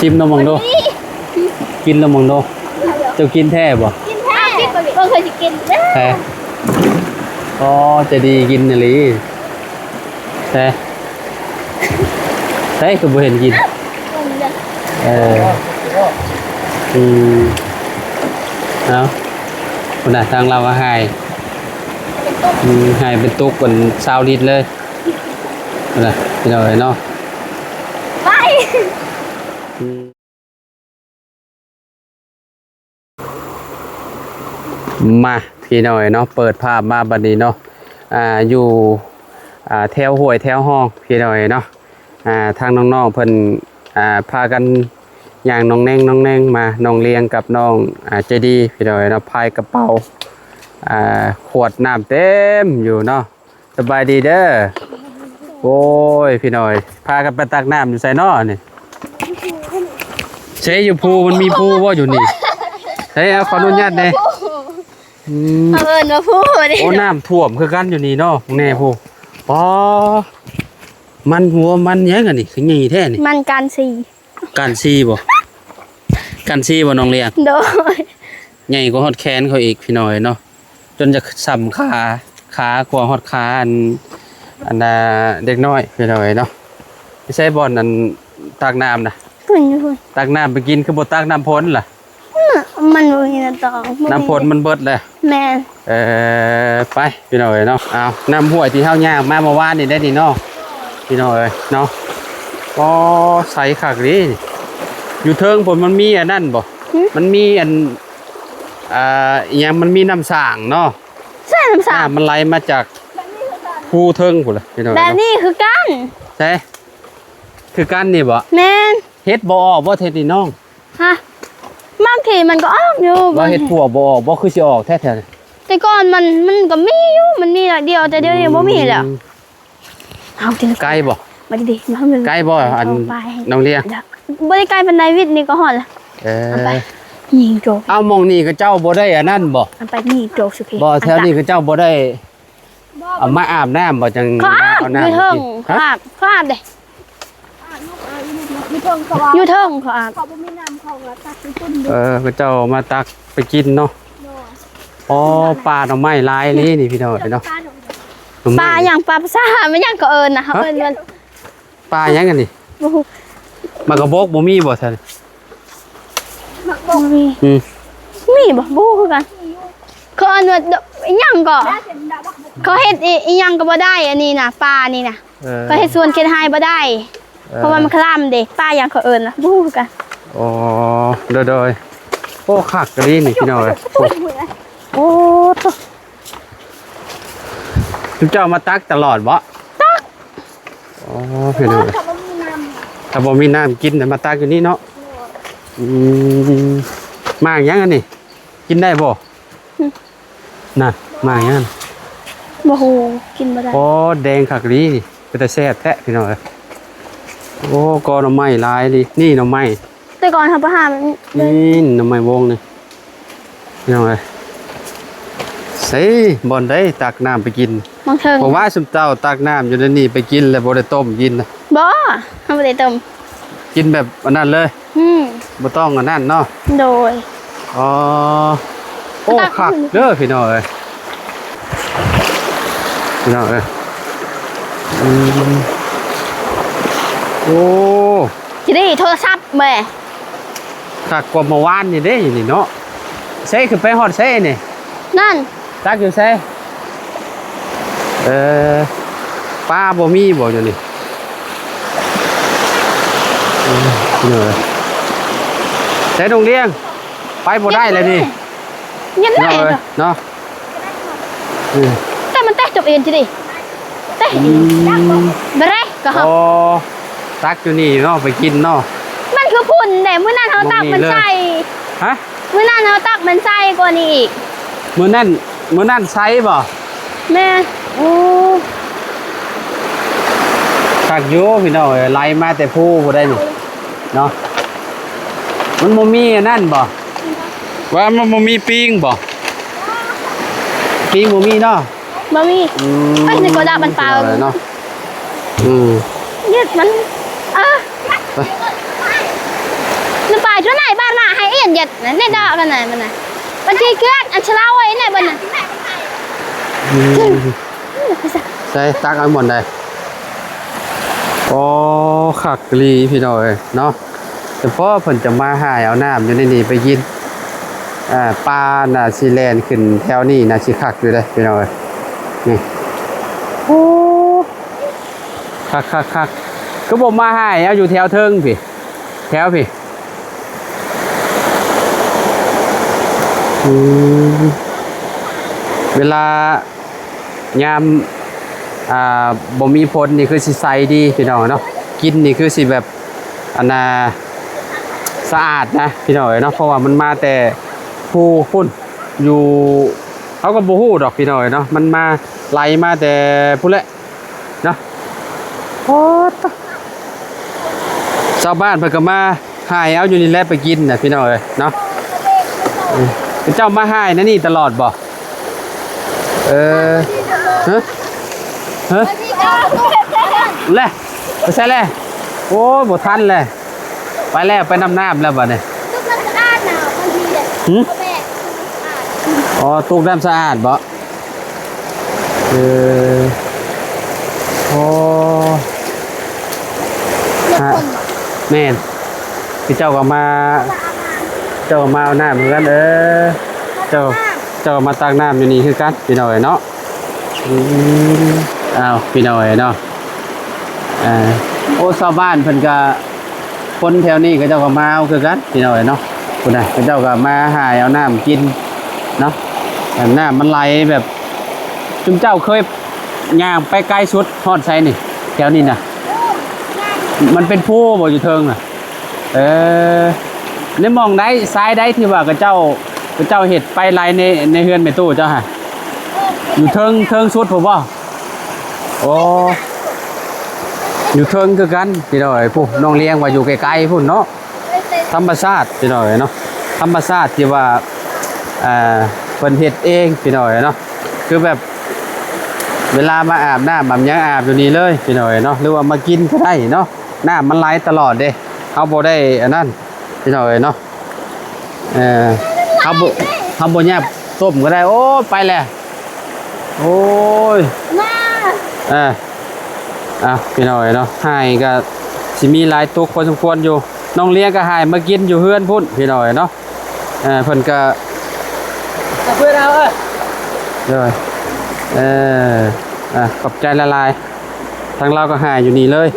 ກິນລອງເບິ່ງດູ ກິນລອງເບິ່ງດູ. ເຈົ້າກິນແທ້ບໍ່? ກິນແທ້ ບໍ່ເຄີຍຊິກິນເດີ. ແທ້ ອໍ ໃຈດີກິນອີ່ຫຼີ. ແທ້ ໃສຄືບໍ່ເຫັນກິນ? ເອີ ອືມ ເອົາ ພຸ້ນນະ ທາງລາວກໍໃຫ້ ອືມ ໃຫ້ເປັນຕຸກເປັນຊາວລິດເລີຍ ພຸ້ນນະ ພີ່ນ້ອງເອີຍເນາະ. ໄປ ອືມ. ມາ ພີ່ນ້ອງເອີຍເນາະ ເປີດພາບມາບັດນີ້ເນາະ ອ່າ ຢູ່ ອ່າ ແຖວຫ້ວຍແຖວຮ່ອງ ພີ່ນ້ອງເອີຍເນາະ. ອ່າ ທາງນ້ອງໆເພິ່ນ ອ່າ ພາກັນຍ່າງໜອງແໜງໆມາ ນ້ອງລຽງກັບນ້ອງ ອ່າ ໃຈດີ ພີ່ນ້ອງເອີຍເນາະ ພາຍກະເປົາ ອ່າ ຂວດນ້ຳເຕັມຢູ່ເນາະ. ສະບາຍດີເດີ. ໂອ້ຍ ພີ່ນ້ອງເອີຍ ພາກັນໄປຕັກນ້ຳຢູ່ໃສເນາະນີ້? ໃສຢູ່ພູ ມັນມີພູບໍ່ຢູ່ນີ້? ໃສ ເອົາ ຂໍອະນຸຍາດແດ່. ອືມ ເຂົາເອີ້ນວ່າພູເດ້. ໂອ້ ນ້ຳຖ້ວມຄືກັນຢູ່ນີ້ເນາະ ແນ່ພູ. ອໍ ມັນຫົວມັນຫຍັງອັນນີ້ ຄືໃຫຍ່ແທ້ນີ້? ມັນການຊີ. ການຊີບໍ່? ການຊີບໍ່ນ້ອງລຽງ? ໂດຍ. ໃຫຍ່ກວ່າຮອດແຂນເຂົາອີກ ພີ່ນ້ອງເອີຍເນາະ ຈົນຈະສ່ຳຂາ ຂາກວ່າຮອດຂາ ອັນ ອັນ ອ່າ ເດັກນ້ອຍ ພີ່ນ້ອງເອີຍເນາະ. ຢູ່ໃສບ່ອນ ອັນ ຕັກນ້ຳນະ? ພຸ້ນຢູ່ພຸ້ນ. ຕັກນ້ຳໄປກິນ ຄືບໍ່ຕັກນ້ຳຝົນລະ? ມັນບໍ່ມີນ້ຳຕອງ ນ້ຳຝົນມັນເບິດແລ້ວ. ແມ່ນ. ເອີ ໄປ ພີ່ນ້ອງເອີຍເນາະ. ເອົາ ນ້ຳຫ້ວຍທີ່ເຮົາຍ່າງມາເມື່ອວານນີ້ໄດ໋ນີ້ເນາະ ພີ່ນ້ອງເອີຍເນາະ. ອໍ ໃສຄັກເດ. ຢູ່ເທິງພຸ້ນມັນມີອັນນັ້ນບໍ່? ຫື? ມັນມີອັນ ອ່າ ອີຫຍັງ ມັນມີນ້ຳສ້າງເນາະ. ໃສນ້ຳສ້າງ? ນ້ຳມັນໄຫຼມາຈາກພູເທິງພຸ້ນລະ ພີ່ນ້ອງເອີຍເນາະ. ແບບນີ້ຄືກັນ. ໃສ ຄືກັນນີ້ບໍ່? ແມ່ນ. ເຫັດບໍ່ອອກບໍ່ແຖວນີ້ນ້ອງ? ຮະ ບາງທີມັນກໍອອກຢູ່. ວ່າເຫັດປົວບໍ່ອອກບໍ່? ຄືຊິອອກແທ້ໆ. ແຕ່ກ່ອນມັນ ມັນກໍມີຢູ່ ມັນມີໜ້ອຍດຽວ ແຕ່ດຽວນີ້ບໍ່ມີແລ້ວ. ອືມ ເອົາ ໄກບໍ່? ມາດີໆ ມາເຮົາ ໄກບໍ່ ອັນ ນ້ອງລຽງ? ບໍ່ໄດ້ໄກປານໃດ ວິດນີ້ກໍຮອດລະ. ເອີ ເອົາໄປຍິງໂຈກ. ເອົາ ໝ່ອງນີ້ຂະເຈົ້າບໍ່ໄດ້ອັນນັ້ນບໍ່? ເອົາໄປຍິງໂຈກສຸເພ. ບໍ່ ແຖວນີ້ຂະເຈົ້າບໍ່ໄດ້ ເອົາມາອາບນ້ຳບໍ່? ຈັ່ງ ເຂົາອາບ ມາເອົານ້ຳ ຢູ່ເທິງ ກິນ. ເຂົາອາບ ເຂົາອາບເດ້. ຢູ່ເທິງເຂົາອາບ ຢູ່ເທິງເຂົາອາບ. ເຂົາບໍ່ມີນ້ຳ ເຂົາກໍຕັກຢູ່ພຸ້ນ. ເອີ ເຂົາເຈົ້າມາຕັກໄປກິນເນາະ. ໂດຍ. ອໍ ປ່າໜໍ່ໄມ້ຫຼາຍນີ້ ນີ້ພີ່ນ້ອງເອີຍເນາະ. ປ່າໜໍ່ໄມ້ ປ່າຫຍັງ ປ່າປາສາດ ແມ່ນຫຍັງເຂົາເອີ້ນນະ ເຂົາເອີ້ນວ່າ ປາຫຍັງອັນນີ້? ບໍ່ຮູ້. ໝາກກະບົກບໍ່ມີບໍ່ຊັ້ນ? ໝາກບົກ ບໍ່ມີ. ອືມ ມີບໍ່? ບໍ່ຮູ້ຄືກັນ. ເຂົາເອີ້ນວ່າອີຫຍັງກໍ ເຂົາເຮັດອີ ອີຫຍັງກໍບໍ່ໄດ້ ອັນນີ້ນະ ປ່ານີ້ນະ. ເອີ ເຂົາເຮັດສວນເຮັດໄຮ່ບໍ່ໄດ້. ເອີ ເພາະວ່າມັນຄະລຳເດ້. ປ່າຫຍັງເຂົາເອີ້ນນະ ບໍ່ຮູ້ຄືກັນ. ອໍ ໂດຍໆ. ໂອ້ ຄັກອີ່ຫຼີນີ້ ພີ່ນ້ອງເອີຍ. ໂອ້ ໂອ້ ໂທ້ ເຈົ້າມາຕັກຕະຫຼອດບໍ່? ຕັກ. ອໍ ພີ່ນ້ອງເອີຍ ຖ້າບໍ່ມີນ້ຳ ຖ້າບໍ່ມີນ້ຳກິນ ແຕ່ມາຕັກຢູ່ນີ້ເນາະ. ໂດຍ. ອືມ ໝາກຫຍັງອັນນີ້ ກິນໄດ້ບໍ່? ຫຶ ນະ ໝາກຫຍັງ? ບໍ່ຮູ້ ກິນບໍ່ໄດ້. ອໍ ແດງຄັກອີ່ຫຼີນີ້ ເປັນຕາແຊບແທ້ ພີ່ນ້ອງເອີຍ. ໂອ້ ກໍໜໍ່ໄມ້ຫຼາຍອີ່ຫຼີ ນີ້ໜໍ່ໄມ້. ແຕ່ກ່ອນເຮົາໄປຫາ ນີ້ໜໍ່ໄມ້ວົງນີ້ ພີ່ນ້ອງເອີຍ. ໃສ ບ່ອນໃດຕັກນ້ຳໄປກິນ? ໝ່ອງເທິງ. ເພາະວ່າຊຸມເຈົ້າຕັກນ້ຳຢູ່ໃນນີ້ໄປກິນ ແລ້ວບໍ່ໄດ້ຕົ້ມກິນນະ? ບໍ່ ເຮົາບໍ່ໄດ້ຕົ້ມ. ກິນແບບອັນນັ້ນເລີຍ. ອືມ ບໍ່ຕ້ອງອັນນັ້ນເນາະ. ໂດຍ. ອໍ ໂອ້ ຕັກ ຄັກເດີ ພີ່ນ້ອງເອີຍ ພີ່ນ້ອງເອີຍ. ອືມ ໂອ້ ຊິໄດ້ໂທລະສັບແມ່. ຄັກກວ່າເມື່ອວານນີ້ເດ້ນີ້ເນາະ. ໃສ ຄືໄປຮອດໃສນີ້? ນັ້ນ ຕັກຢູ່ໃສ? ເອີ ປາບໍ່ມີບໍ່ຢູ່ນີ້? ອືມ ເອີ ໃສ ນ້ອງລຽງ ໄປບໍ່ໄດ້ແລ້ວນີ້ ຍັງໄດ້ເນາະ. ເນາະ ອືມ ແຕ່ມັນແຕກຈົບເອັນຊິເດ້ ແຕກ ອືມ ບໍ່ໄດ້ກໍ ອໍ ຕັກຢູ່ນີ້ເນາະ ໄປກິນເນາະ. ມັນຄືພຸ້ນເດ້ ມື້ນັ້ນເຮົາຕັກມັນໃສ່ ຮະ? ມື້ນັ້ນເຮົາຕັກມັນໃສ່ກວ່ານີ້ອີກ. ມື້ນັ້ນ ມື້ນັ້ນໃສ່ບໍ່? ແມ່ນ. ໂອ້ ຄັກຢູ່ພີ່ນ້ອງເອີຍ ໄຫຼມາແຕ່ພູພຸ້ນໃດນີ້ເນາະ. ມັນບໍ່ມີອັນນັ້ນບໍ່? ວ່າມັນບໍ່ມີປິງບໍ່? ປິງບໍ່ມີເນາະ. ບໍ່ມີ. ອືມ ໄປໃສກໍດາບມັນປາເນາະ. ອືມ ເຮັດມັນ ເອີ ນາຍບ້ານລະໃຫ້ເອັນເຢັດນະ ໃນດອກກັນນະ ມັນນະ ບັນທີເກືອດອັນຊະລາວໄວ້ແນ່ເບິ່ນນະ. ອືມ ໃສ່ຕັກເອົາໝົດໄດ້. ໂອ້ ຄັກອີ່ຫຼີພີ່ນ້ອງເອີຍເນາະ. ສະເພາະເພິ່ນຈະມາຫາຍເອົານ້ຳຢູ່ໃນນີ້ໄປກິນ. ອ່າ ປາໜ້າຊິແລ່ນຂຶ້ນແຖວນີ້ໜ້າຊິຄັກຢູ່ເດ້ພີ່ນ້ອງເອີຍ. ນີ້ ໂອ້ ຄັກໆໆ ຄືບໍ່ມາຫາຍເອົາຢູ່ແຖວເທິງພີ້ ແຖວພີ້. ອືມ ເວລາຍາມ ອ່າ ບໍ່ມີຝົນນີ້ຄືຊິໃສດີພີ່ນ້ອງເນາະ. ກິນນີ້ຄືຊິແບບ ອັນນ່າ ສະອາດນະພີ່ນ້ອງເອີຍເນາະ ເພາະວ່າມັນມາແຕ່ພູພຸ້ນ ຢູ່ ເຮົາກໍບໍ່ຮູ້ດອກພີ່ນ້ອງເອີຍເນາະ ມັນມາ ໄຫຼມາແຕ່ພຸ້ນແຫຼະເນາະ. ໂອ້ ຊາວບ້ານເພິ່ນກໍມາຫາຍເອົາຢູ່ນີ້ແຫຼະໄປກິນນະພີ່ນ້ອງເອີຍເນາະ. ເອີ ເຈົ້າມາຫາຍໃນນີ້ຕະຫຼອດບໍ່? ເອີ ຮະ ຮະ ແລະ ໄປໃສແລະ? ໂອ້ຍ ບໍ່ທັນແລະ ໄປແລ້ວ ໄປນຳນ້ຳແລ້ວບັດນີ້. ຕຸກນ້ຳສະອາດນະ ບາງທີແຫຼະ ຫື? ເຂົາແບກ ອໍ ຕຸກນ້ຳສະອາດບໍ? ເອີ ໂອ້ ຮະ ແມ່ນ ຄືເຈົ້າກໍມາ ເຈົ້າກໍມາເອົານ້ຳຄືກັນ. ເອີ ເຈົ້າ ເຈົ້າກໍມາຕັກນ້ຳຢູ່ນີ້ຄືກັນ ພີ່ນ້ອງເອີຍເນາະ. ອືມ ອ້າວ ພີ່ນ້ອງເອີຍເນາະ ອ່າ ໂອ້ ຊາວບ້ານເພິ່ນກະ ຄົນແຖວນີ້ເຂົາເຈົ້າກໍມາເອົາຄືກັນ ພີ່ນ້ອງເອີຍເນາະ. ພຸ້ນນະ ເຂົາເຈົ້າກໍມາຫາເອົານ້ຳກິນເນາະ ນ້ຳມັນໄຫຼແບບ ຊຸມເຈົ້າເຄີຍຍ່າງໄປໄກສຸດຮອດໃສນີ້? ແຖວນີ້ນະ ມັນເປັນພູບໍ່ຢູ່ເທິງນະ? ເອີ ໃນໝ່ອງໃດ ຊາຍໃດທີ່ວ່າເຂົາເຈົ້າ ເຂົາເຈົ້າເຮັດໄປໄຫຼໃນ ໃນເຮືອນແມ່ຕູ້ເຈົ້າຫະ? ຢູ່ເທິງ ເທິງສຸດພຸ້ນບໍ່? ໂອ້ ຢູ່ເທິງຄືກັນ ພີ່ນ້ອງເອີຍ. ຜູ້ນ້ອງລ້ຽງວ່າຢູ່ໄກໆພຸ້ນເນາະ. ທຳມະຊາດ ພີ່ນ້ອງເອີຍເນາະ ທຳມະຊາດທີ່ວ່າ ເອີ ເພິ່ນເຮັດເອງ ພີ່ນ້ອງເອີຍເນາະ. ຄືແບບເວລາມາອາບນ້ຳອາບຫຍັງອາບຢູ່ນີ້ເລີຍ ພີ່ນ້ອງເອີຍເນາະ ຫຼືວ່າມາກິນກໍໄດ້ເນາະ. ນ້ຳມັນໄຫຼຕະຫຼອດເດ້ ເຮົາບໍ່ໄດ້ອັນນັ້ນ ພີ່ນ້ອງເອີຍເນາະ. ເອີ ເຮົາບໍ່ ເຮົາບໍ່ຍາກຕົ້ມກໍໄດ້. ໂອ້ ໄປແລ້ວ ໂອ້ຍ ມາ ເອີ ເອົາ ພີ່ນ້ອງເອີຍເນາະ ຫາຍກໍຊິມີຫຼາຍຕຸກພໍສົມຄວນຢູ່. ນ້ອງລ້ຽງກໍຫາຍມາກິນຢູ່ເຮືອນພຸ້ນ ພີ່ນ້ອງເອີຍເນາະ. ເອີ ເພິ່ນກໍ ເພື່ອນເຮົາ ເອີ ໂດຍ ເອີ ອ່າ ຂອບໃຈຫຼາຍໆ. ທາງລາວກໍຫາຍຢູ່ນີ້ເລີຍ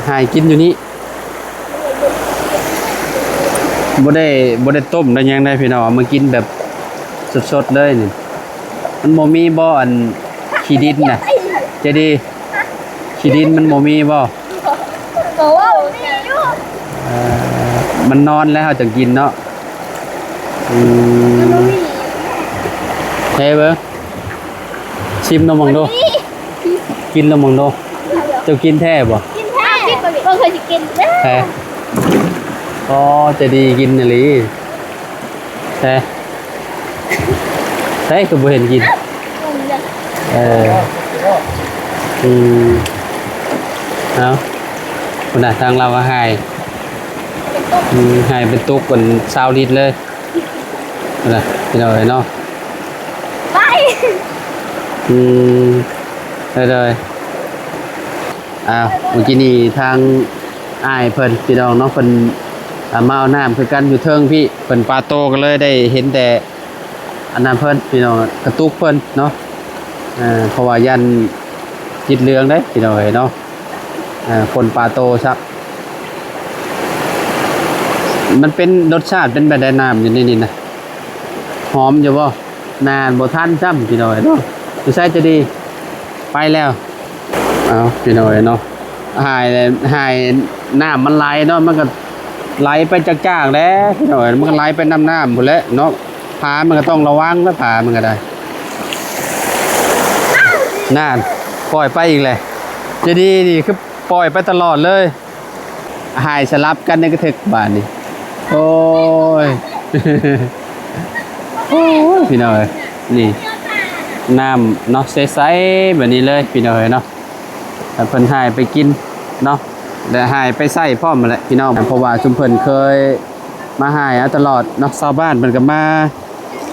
ຫາຍກິນຢູ່ນີ້ ບໍ່ໄດ້ ບໍ່ໄດ້ຕົ້ມໄດ້ຫຍັງໄດ໋ພີ່ນ້ອງ ເອົາມາກິນແບບສົດໆເລີຍນີ້. ມັນບໍ່ມີບໍ່ ອັນ ຂີ້ດິນນະ ໃຈດີ ຂີ້ດິນມັນບໍ່ມີບໍ່? ກໍວ່າມີຢູ່ ເອີ ມັນນອນແລ້ວເຮົາຈັ່ງກິນເນາະ. ອືມ ເທເບິ່ງ ຊິມລອງເບິ່ງດູ ກິນລອງເບິ່ງດູ. ເຈົ້າກິນແທ້ບໍ່? ກິນແທ້ ບໍ່ເຄີຍຊິກິນເດີ ແທ້. ອໍ ໃຈດີກິນອີ່ຫຼີ ແທ້ ໃສຄືບໍ່ເຫັນກິນ? ເອີ ອືມ ເອົາ ພຸ້ນນະ ທາງລາວກໍຫາຍ ອືມ ຫາຍເປັນຕຸກເປັນຊາວລິດເລີຍ. ນະ ພີ່ນ້ອງເອີຍເນາະ ໄປ ອືມ ໂດຍໆ. ອ້າວ ເມື່ອກີ້ນີ້ທາງອ້າຍເພິ່ນ ພີ່ນ້ອງເນາະ ເພິ່ນ ອ່າ ມາເອົານ້ຳຄືກັນຢູ່ເທິງພີ້ ເພິ່ນປາໂຕກໍເລີຍໄດ້ເຫັນແຕ່ອັນນັ້ນເພິ່ນ ພີ່ນ້ອງ ກະຕຸກເພິ່ນເນາະ ເອີ ເພາະວ່າຢ້ານຈິດເຫຼືອງເດ້ ພີ່ນ້ອງເອີຍເນາະ. ເອີ ຄົນປາໂຕຊະ ມັນເປັນລົດຊາດເປັນແບບໃດ ນ້ຳຢູ່ໃນນີ້ນະ ຫອມຢູ່ບໍ່? ນານບໍ່ທັນຊ້ຳ ພີ່ນ້ອງເອີຍເນາະ. ຢູ່ໃສຈະດີ ໄປແລ້ວ. ເອົາ ພີ່ນ້ອງເອີຍເນາະ ຫາຍ ຫາຍ ນ້ຳມັນໄຫຼເນາະ ມັນກໍໄຫຼໄປຈາກໆແຫຼະ ພີ່ນ້ອງເອີຍ ມັນກໍໄຫຼໄປນຳນ້ຳພຸ້ນແຫຼະເນາະ. ຜາມັນກໍຕ້ອງລະວັງແຫຼະ ຜາມັນກໍໄດ້. ນັ້ນ ປ່ອຍໄປອີກແຫຼະ ຈະດີນີ້ຄືປ່ອຍໄປຕະຫຼອດເລີຍ. ຫາຍສະຫຼັບກັນໃນກະເຖິກບາດນີ້. ໂອ້ຍ ໂອ້ຍ ພີ່ນ້ອງເອີຍ ນີ້ ນ້ຳເນາະ ໃສໆແບບນີ້ເລີຍ ພີ່ນ້ອງເອີຍເນາະ. ແລ້ວເພິ່ນຫາຍໄປກິນເນາະ ແລະ ຫາຍໄປໃຊ້ພ້ອມແຫຼະ ພີ່ນ້ອງ ເພາະວ່າຊຸມເພິ່ນເຄີຍ ມາຫາເອົາຕະຫຼອດເນາະ ຊາວບ້ານເພິ່ນກໍມາ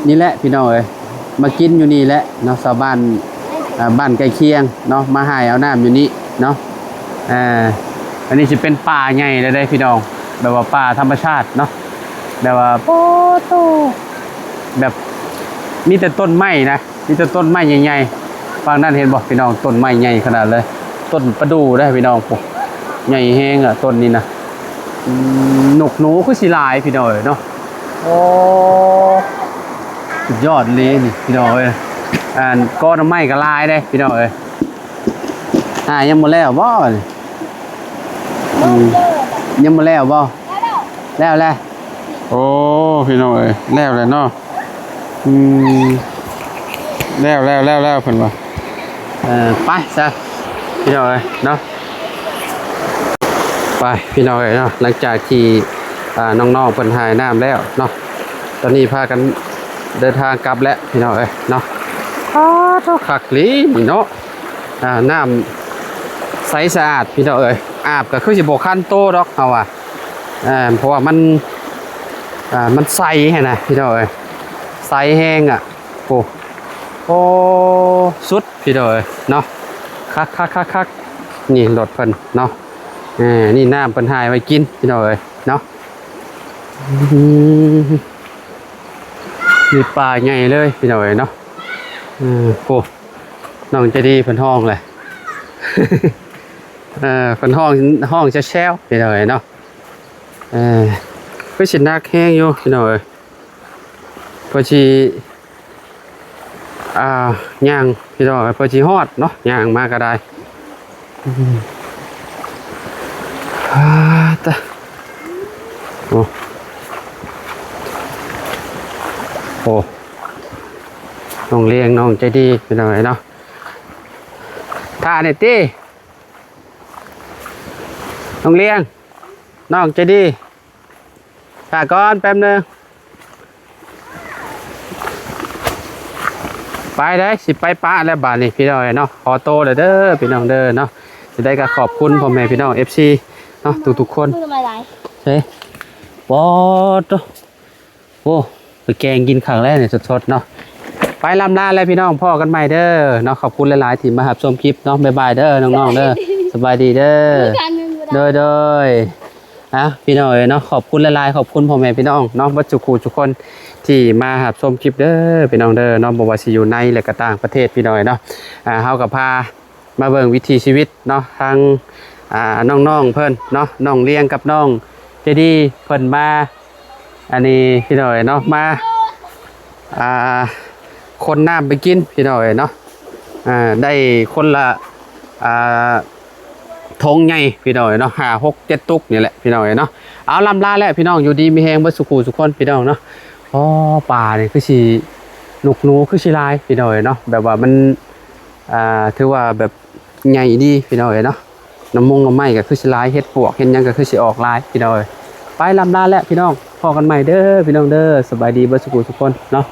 ນີ້ແຫຼະພີ່ນ້ອງເອີຍ ມາກິນຢູ່ນີ້ແຫຼະເນາະ ຊາວບ້ານ ເອີ ບ້ານໃກ້ຄຽງເນາະ ມາຫາເອົານ້ຳຢູ່ນີ້ເນາະ. ເອີ ອັນນີ້ຊິເປັນປ່າໃຫຍ່ເລີຍເດ້ພີ່ນ້ອງ ແບບວ່າປ່າທຳມະຊາດເນາະ ແບບວ່າ ໂອ້ໂຕ ແບບມີແຕ່ຕົ້ນໄມ້ນະ ມີແຕ່ຕົ້ນໄມ້ໃຫຍ່ໆ ຝັ່ງນັ້ນເຫັນບໍ່ພີ່ນ້ອງ ຕົ້ນໄມ້ໃຫຍ່ຂະໜາດເລີຍ ຕົ້ນປະດູ່ເດ້ພີ່ນ້ອງ ໂອ້ ໃຫຍ່ແຮງອະ ຕົ້ນນີ້ນະ. ອືມ ນົກໜູຄືຊິຫຼາຍພີ່ນ້ອງເອີຍເນາະ. ໂອ້ ສຸດຍອດອີ່ຫຼີນີ້ພີ່ນ້ອງເອີຍ ອັນ ກໍໜໍ່ໄມ້ກໍຫຼາຍເດ້ພີ່ນ້ອງເອີຍ. ຫາຍັງບໍ່ແລ້ວບໍ່ນີ້? ອືມ ຍັງບໍ່ແລ້ວບໍ່? ແລ້ວແລ້ວ. ໂອ້ ພີ່ນ້ອງເອີຍ ແລ້ວແລ້ວເນາະ. ອືມ ແລ້ວແລ້ວແລ້ວແລ້ວ ເພິ່ນວ່າ. ເອີ ໄປຊະພີ່ນ້ອງເອີຍເນາະ ໄປພີ່ນ້ອງເອີຍເນາະ. ຫຼັງຈາກທີ່ ອ່າ ນ້ອງໆເພິ່ນຫານ້ຳແລ້ວເນາະ ຕອນນີ້ພາກັນເດີນທາງກັບແລ້ວພີ່ນ້ອງເອີຍເນາະ. ອ້າ ໂທ້ ຄັກອີ່ຫຼີນີ້ເນາະ ອ່າ ນ້ຳໃສສະອາດພີ່ນ້ອງເອີຍ ອາບກໍຄືຊິບໍ່ຄັນໂຕດອກເຮົາວ່າ ເອີ ເພາະວ່າມັນ ອ່າ ມັນໃສຫັ້ນນະພີ່ນ້ອງເອີຍ ໃສແຮງອະ. ໂອ້ ໂອ້ ສຸດພີ່ນ້ອງເອີຍເນາະ ຄັກໆໆໆ. ນີ້ລົດເພິ່ນເນາະ ເອີ ນີ້ນ້ຳເພິ່ນຫາໄວ້ກິນພີ່ນ້ອງເອີຍເນາະ. ອືມ ມີປ່າໃຫຍ່ເລີຍພີ່ນ້ອງເອີຍເນາະ. ເອີ ໂອ້ ນ້ອງໃຈດີເພິ່ນຮ້ອງແຫຼະ ເອີ ເພິ່ນຮ້ອງ ຮ້ອງແຊວໆ ພີ່ນ້ອງເອີຍເນາະ. ເອີ ຄືຊິໜັກແຮງຢູ່ພີ່ນ້ອງເອີຍ ເພື່ອຊິ ອ່າ ຍ່າງພີ່ນ້ອງເອີຍ ເພື່ອຊິຮອດເນາະ ຍ່າງມາກໍໄດ້. ອືມ ອາ ຕະ ໂອ້ ໂອ້ ນ້ອງລ້ຽງ ນ້ອງໃຈດີພີ່ນ້ອງເອີຍເນາະ. ຖ້າແດ່ຕິ ນ້ອງລ້ຽງ ນ້ອງໃຈດີ ຖ້າກ່ອນແປັບໜຶ່ງ ໄປໄດ້ ຊິໄປປະແລ້ວບາດນີ້ພີ່ນ້ອງເອີຍເນາະ. ຂໍໂຕແລ້ວເດີພີ່ນ້ອງເດີເນາະ. ຈັ່ງໃດກໍຂອບຄຸນພໍ່ແມ່ພີ່ນ້ອງ ເອັຟຊີ ເນາະ ທຸກໆຄົນ. ເອີ ປອດໂທ້ ໂອ້ ໄປແກງກິນຄັກແລ້ວນີ້ ສົດໆເນາະ. ໄປລ່ຳລາແລ້ວພີ່ນ້ອງ ພໍ້ກັນໃໝ່ເດີເນາະ. ຂອບຄຸນຫຼາຍໆທີ່ມາຮັບຊົມຄລິບເນາະ. ບາຍບາຍເດີນ້ອງໆເດີ ສະບາຍດີເດີ. ໂດຍໆ ອ່ະ ພີ່ນ້ອງເອີຍເນາະ ຂອບຄຸນຫຼາຍໆ ຂອບຄຸນພໍ່ແມ່ພີ່ນ້ອງເນາະ ເບິດສູ່ຄູ່ສູ່ຄົນທີ່ມາຮັບຊົມຄລິບເດີພີ່ນ້ອງເດີເນາະ ບໍ່ວ່າຊິຢູ່ໃນ ແລະ ກໍຕ່າງປະເທດພີ່ນ້ອງເອີຍເນາະ. ອ່າ ເຮົາກໍພາມາເບິ່ງວິຖີຊີວິດເນາະ ທາງ ອ່າ ນ້ອງໆເພິ່ນເນາະ ນ້ອງລ້ຽງກັບນ້ອງໃຈດີເພິ່ນມາ ອັນນີ້ພີ່ນ້ອງເອີຍເນາະ ມາ ອ່າ ຂົນນ້ຳໄປກິນພີ່ນ້ອງເອີຍເນາະ. ອ່າ ໄດ້ຄົນລະ ອ່າ ຖົງໃຫຍ່ພີ່ນ້ອງເອີຍເນາະ ຫ້າ ຫົກ ເຈັດຕຸກນີ້ແຫຼະພີ່ນ້ອງເອີຍເນາະ. ເອົາ ລ່ຳລາແລ້ວພີ່ນ້ອງ ຢູ່ດີມີແຮງເບິດສູ່ຄູ່ສູ່ຄົນພີ່ນ້ອງເນາະ. ອໍ ປານີ້ຄືຊິ ນົກໜູຄືຊິຫຼາຍພີ່ນ້ອງເອີຍເນາະ ແບບວ່າມັນ ອ່າ ຖືວ່າແບບໃຫຍ່ດີພີ່ນ້ອງເອີຍເນາະ. ໜໍ່ມົງໜໍ່ໄມ້ກໍຄືຊິຫຼາຍ ເຫັດປວກເຫັດຫຍັງກໍຄືຊິອອກຫຼາຍພີ່ນ້ອງເອີຍ. ໄປ ລ່ຳລາແລ້ວພີ່ນ້ອງ ພໍ້ກັນໃໝ່ເດີພີ່ນ້ອງເດີ. ສະບາຍດີເບິດສູ່ຄູ່ສູ່ຄົນເນາະ.